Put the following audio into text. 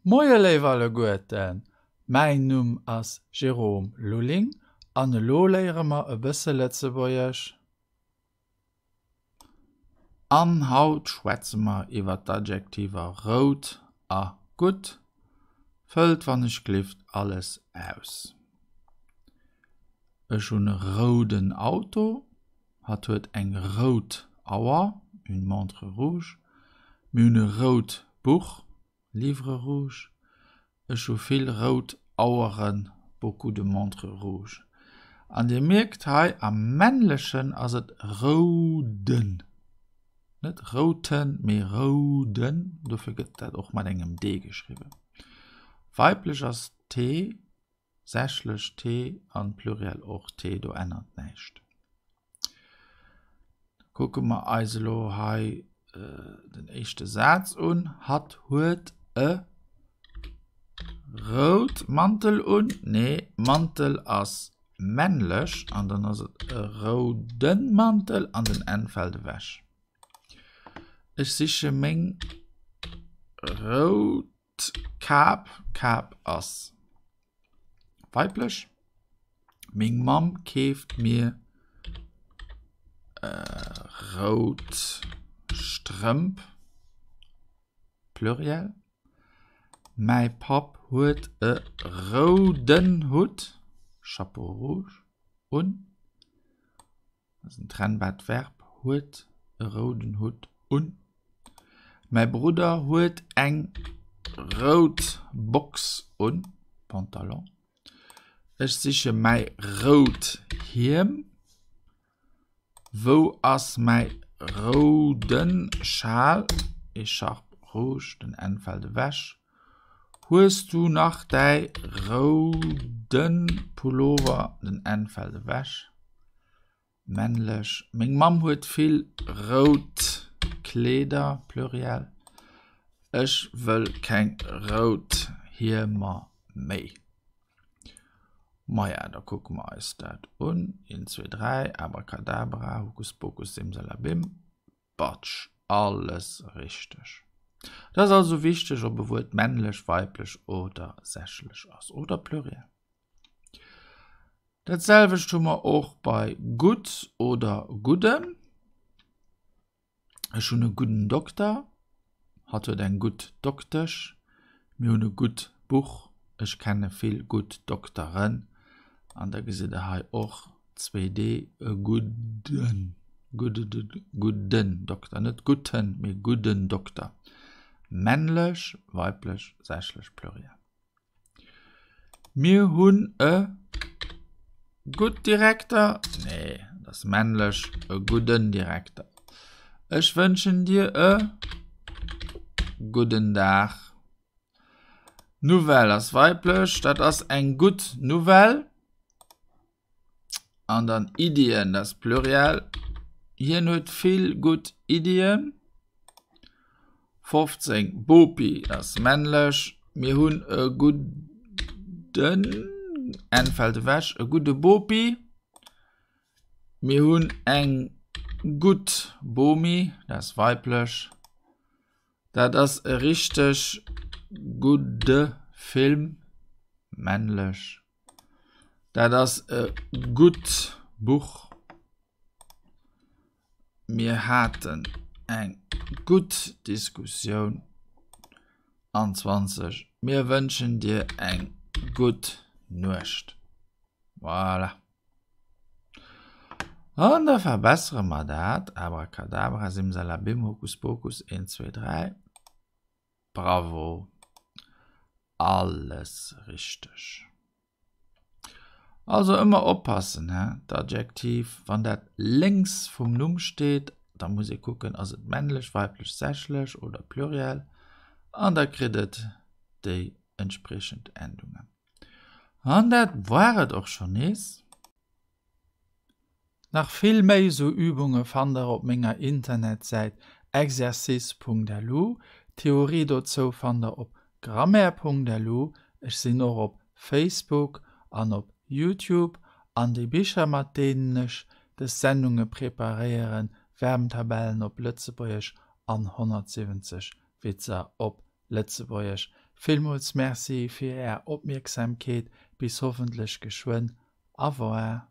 Moie léif alleguerten, mäin Numm ass Jérôme Lulling an elo léiere mer e bësse Lëtzebuergesch. An haut schwätze mer iwwer d'Adjektiver rout a gutt. Fëllt wann ech glift alles aus. Ech hunn e rouden Auto. Hatt huet eng rout Auer, une montre rouge. Mir hunn e rout Buch, livre rouge. Ech hu vill rout Aueren, beaucoup de montres rouges. An Dir mierkt hei, am Männlechen ass et rouden, net routen, mee rouden. Dofir gëtt dat och mat engem d geschriwwen. Weiblech ass t. Sächlech t an Pluriel och t, do ännert näischt. Da kucke mer eis elo hei den éischte Saz un. Hatt huet e rout Mantel un. Nee, Mantel ass männlech an dann ass et e roude Mantel an den n fält ewech. Ech siche meng rout. Kap, Kap ass weiblech. Meng Mamm keeft mir rout Strëmp, Pluriel. Mäi Papp huet e rouden Hutt, Chapeau rouge, un. Dat ass en trennbart Verb, huet e rouden Hutt un. Mäi Brudder huet eng rout Box un, Pantalon. Ech siche mäi rout Hiem. Wou ass mäi roude Schal, Echarpe rouge, den N fält ewech. Hues du nach däi roude Pullover, den N fält ewech, männlech. Meng Mamm huet vill rout Kleeder, Pluriel. Ech wëll keng rout Hiemer méi. Maja, da kucke mer eis dat un. Een, zwee, dräi, Abracadabra, Hokuspokus, Simsalabim. Batsch, alles richteg. Et ass also wichteg, ob e Wuert männlech, weiblech oder sächlech ass oder Pluriel. Dat selwecht hu mer och bei gutt oder gudden. Ech hunn e gudden Dokter, hatt huet eng gutt Doktesch, mir hunn e gutt Buch, ech kenne vill gutt Dokteren. An da gesitt der hei och 2D, e gudden, gudden Dokter, net gutten, mee gudden Dokter. Männlech, weiblech, sächlech, Pluriel. Mir hunn e gutt Direkter, nee, dat ass männlech, e gudden Direkter. Ech wënschen dir e gudden Dag. Nouvelle ass weiblech, dat ass eng gutt Nouvelle. An dann Iddien, dat ass Pluriel. Hien huet vill gutt Iddien. 15, Bopi ass männlech. Mir hunn e gudden, N fält ewech, e gudde Bopi. Mir hunn eng gutt Bomi, dat ass weiblech. Dat ass e richteg gudde Film, männlech. Dat ass e gutt Buch. Mir haten eng gutt Diskussioun. An 20 Mir wënschen dir eng gutt Nuecht. Voilà. An da verbessere mer dat. Abracadabra, simsalabim, hokuspokus, 1, 2, 3. Bravo. Alles richteg. Also ëmmer oppassen, he? D'Adjektiv, wann dat lénks vum Numm steet, da muss ee kucken, ass et männlech, weiblech, sächlech oder Pluriel, an da kritt et déi entspriechend Endungen. An dat war et och schonn nees. Nach vill méi sou Übunge fannt der op menger Internetsäit exercice.lu. D'Theorie dozou fannt der op grammaire.lu. Ech sinn och op Facebook an op Youtube. An déi Bicher mat deenen ech des Sendunge preparéieren, Verbentabellen op Lëtzebuergesch an 170 Witzer op Lëtzebuergesch. Villmools Merci fir Är Opmierksamkeet, bis hoffentlech geschwënn. Au revoir.